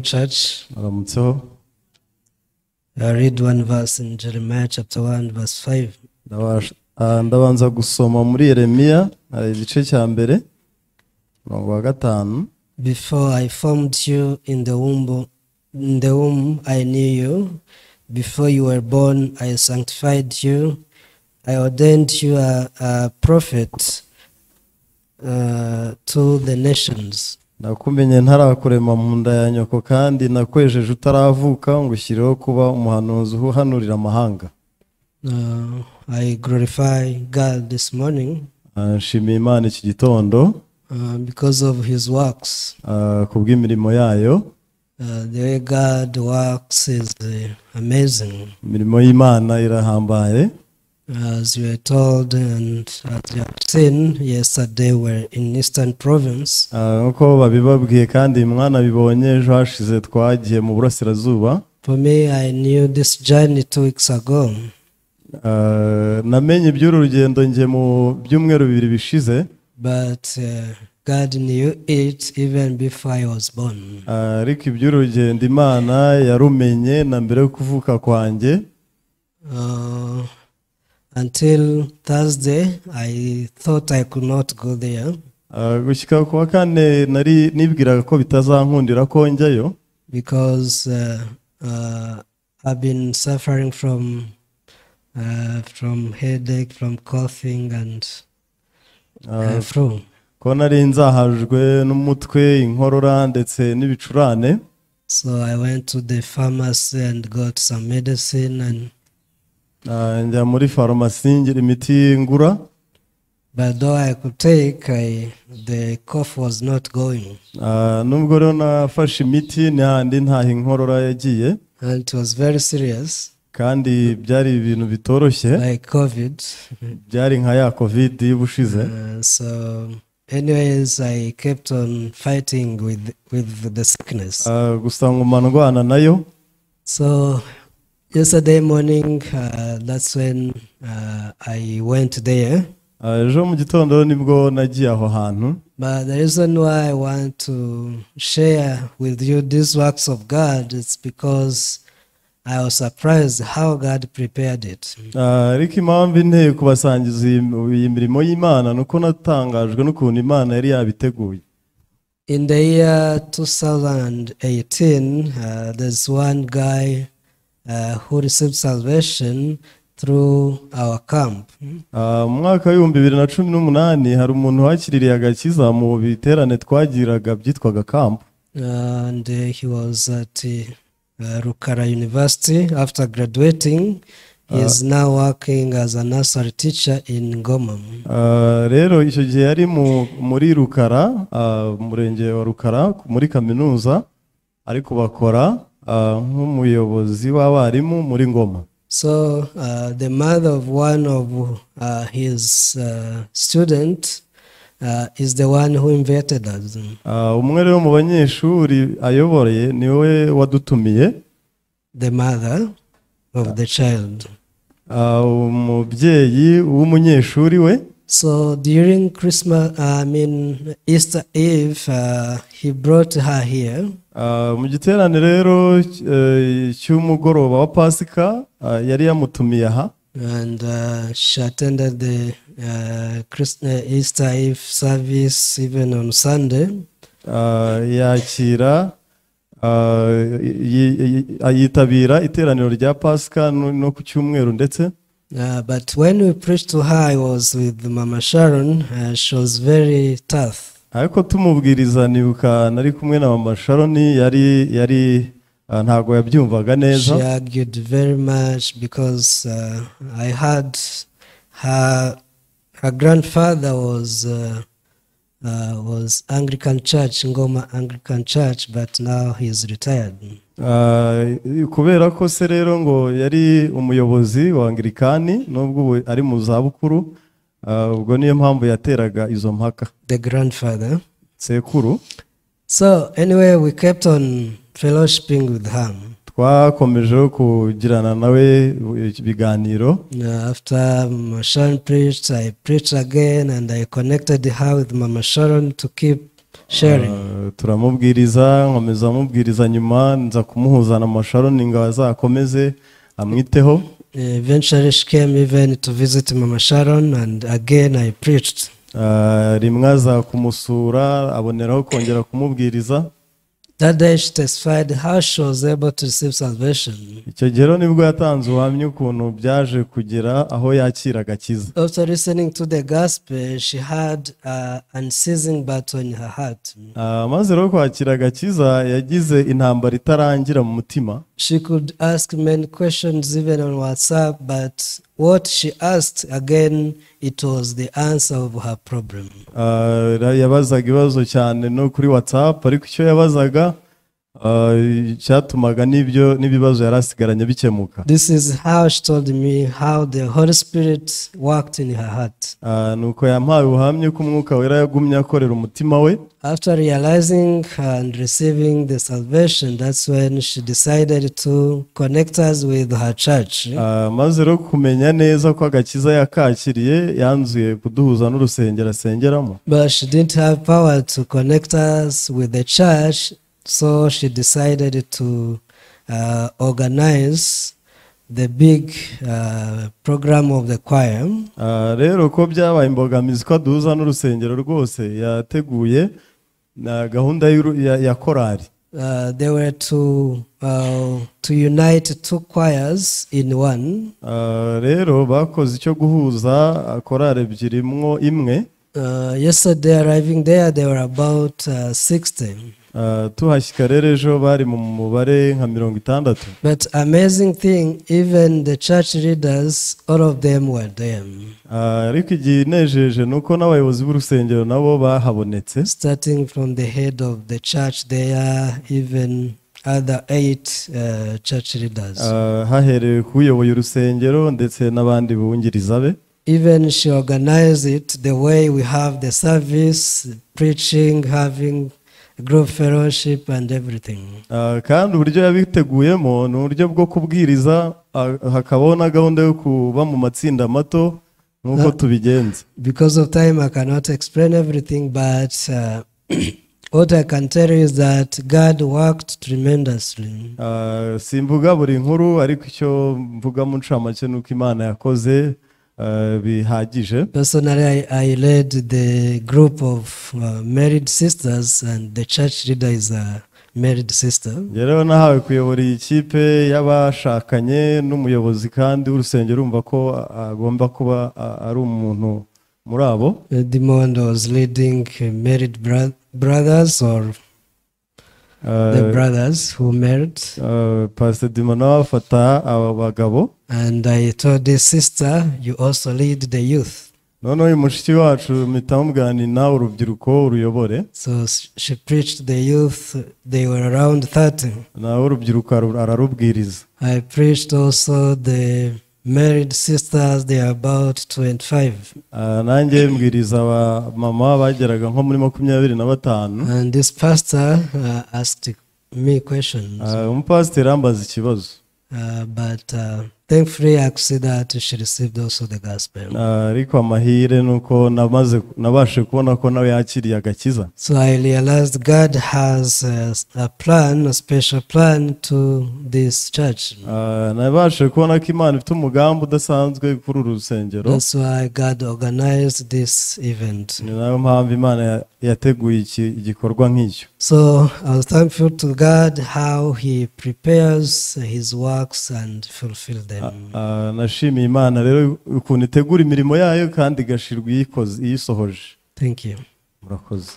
Church. Aramutseho. I read one verse in Jeremiah chapter 1, verse 5. Ndabanza gusoma muri Yeremiya igice cya mbere umurongo wa 5. Before I formed you in the womb, I knew you. Before you were born, I sanctified you. I ordained you a prophet to the nations. Nakumenye ntarakurema mu nda ya nyoko kandi nakwejeje utaravuka ngushyirireho kuba umuhanuzi uhanurira amahanga. I glorify God this morning. Nshimiye Imana iki gitondo. Because of his works. Kubw'imirimo yayo. The way God works is amazing. Imirimo y'Imana irahambaye. As you were told and as you have seen, yesterday we were in Eastern Province. Nkuko babibabwiye kandi mwanabibonye ejo hashize twagiye mu burasirazuba. For me, I knew this journey 2 weeks ago. Namenye iby'uru rugendo nge mu byumweru bibiri bishize. But God knew it even before I was born. Ariko iby'uru rugendo Imana yarumenye na mbere yo kuvuka kwanjye. Until Thursday, I thought I could not go there. Gushyika kuwa kane nari nibwiraga ko bitazankundira ko njyayo. Because I've been suffering from headache, from coughing and flu. Ko nari nzahajwe n'umutwe, inkorora ndetse n'ibicurane. So I went to the pharmacy and got some medicine and njya muri farumasi ngira imiti ngura. But though I could take, the cough was not going. Nubwo rero nafashe imiti n'ahandi ntaho inkorora yagiye. And it was very serious. Kandi byari ibintu bitoroshye. Like COVID. Byari nka ya COVID y'ubushize. So anyways, I kept on fighting with the sickness. Gusa nguma ndwana nayo. So yesterday morning, that's when I went there. Ejo mu gitondo nibwo nagiye aho hantu. But the reason why I want to share with you these works of God is because I was surprised how God prepared it. Ariko impamvu inteye kubasangiza iyi mirimo y'Imana nuko natangajwe n'ukuntu Imana yari yabiteguye. In the year 2018, there's one guy who received salvation through our camp. Mu mwaka w'ibihumbi bibiri na cumi n'umunani hari umuntu wakiririye agakiza mu biterane twagiraga byitwaga camp. And he was at Rukara University. After graduating, he is now working as a nursery teacher in Ngoma. Rero icyo gihe yari muri Rukara, umurenge wa Rukara, muri kaminuza, ariko bakora nk'umuyobozi w'abarimu muri Ngoma. So the mother of one of his students is the one who invited us. Umwe rero mu banyeshuri ayoboreye niwe wadutumiye. The mother of the child. Umubyeyi w'umunyeshuri we. So during Christmas, I mean Easter Eve, he brought her here. Mu giterane rero cy'umugoroba wa Pasika yari yamutumiye aha. And she attended the Easter Eve service even on Sunday. Yakira yitabira iteraniro rya Pasika no ku cyumweru ndetse. But when we preached to her, I was with Mama Sharon. She was very tough. Ariko tumubwiriza nibuka nari kumwe na Mama Sharon yari ntago yabyumvaga neza. She argued very much because I had her grandfather was Anglican Church, Ngoma Anglican Church, but now he is retired. Kubera ko se rero ngo yari umuyobozi wa Anglikani nubwo ari mu zabukuru, ubwo niyo mpamvu yateraga izo mpaka. The grandfather. Sekuru. So anyway, we kept on fellowshipping with her. Twakomeje kugirana nawe ibiganiro. After Mama Sharon preached, I preached again and I connected her with Mama Sharon to keep sharing. Turamubwiriza, nkomeza mubwiriza, nyuma nza kumuhuza na Sharon ngo azakomeze amwiteho. Eventually she came even to visit Mama Sharon, and again I preached. Rimwe aza kumusura aboneraho kongera kumubwiriza. That day she testified how she was able to receive salvation. Icyo gihe rero nibwo yatanze ubuhamya ukuntu byaje kugera aho yakira agakiza. After listening to the gospel, she had unceasing battle in her heart. Maze rero kwakira agakiza yagize intambara itarangira mu mutima. She could ask many questions even on WhatsApp, but what she asked again, it was the answer of her problem. Yabazaga ibibazo cyane no kuri WhatsApp, ariko icyo yabazaga cyatumaga n'ibyo n'ibibazo yari asigaranye bikemuka. This is how she told me how the Holy Spirit worked in her heart. Nuko yampaye ubuhamya ko Umwuka Wera yagumye akorera umutima we. After realizing and receiving the salvation, that's when she decided to connect us with her church. Maze rero kumenya neza ko agakiza yakakiriye, yanzuye kuduhuza n'urusengero asengeramo. But she didn't have power to connect us with the church, so she decided to organize the big program of the choir. Rero ko byabaye imbogamizi ko aduhuza n'urusengero rwose, yateguye na gahunda ya korari. They were to unite two choirs in one. Rero bakoze icyo guhuza korari ebyiri mwo imwe. Yesterday, arriving there, they were about 60. Tuhashyika rero ejo bari mu mubare nka 60. But amazing thing, even the church leaders, all of them were there. Ariko iginejeje ni uko n'abayobozi b'urusengero nabo bahabonetse. Starting from the head of the church there, even other 8 church leaders. Haherewe ku uyoboye urusengero ndetse n'abandi bungiriza be. Even she organized it the way we have the service, preaching, having group fellowship and everything. Kandi uburyo yabiteguyemo ni uburyo bwo kubwiriza, hakabaho na gahunda yo kuba mu matsinda mato nk'uko tubigenza. Because of time I cannot explain everything, but what I can tell you is that God worked tremendously. Simvuga buri nkuru, ariko icyo mvuga mu ncamake ni uko Imana yakoze bihagije. Personally, I led the group of married sisters, and the church leader is a married sister. Rero nahawe kuyobora iyi kipe y'abashakanye n'umuyobozi kandi w'urusengero urumva ko agomba kuba ari umuntu muri abo. Edmond was leading married brothers or the brothers who married. Pastor Edmond nawe afata aba bagabo. And I told this sister, you also lead the youth. Noneho uyu mushiki wacu mpita mubwira nti nawe urubyiruko uruyobore. So she preached the youth, they were around 30. Nawe urubyiruko ararubwiriza. I preached also the married sisters, they are about 25. Nanjye mbwiriza aba mama bageraga nko muri 25. And this pastor asked me questions. Umupasiteri ambaza ikibazo. But thankfully I could see that she received also the gospel. Ariko amahire nuko nabashe kubona ko nawe yakiriye agakiza. So I realized God has a plan, a special plan to this church. Nabashe kubona ko Imana ifite umugambi udasanzwe kuri uru rusengero. That's why God organized this event. Ni nayo mpamvu Imana yateguye iki igikorwa nk'icyo. So I was thankful to God how he prepares his works and fulfill them. Nashimiye Imana rero ukuntu itegura imirimo yayo kandi igashirwa iyisohoje. Thank you. Murakoze.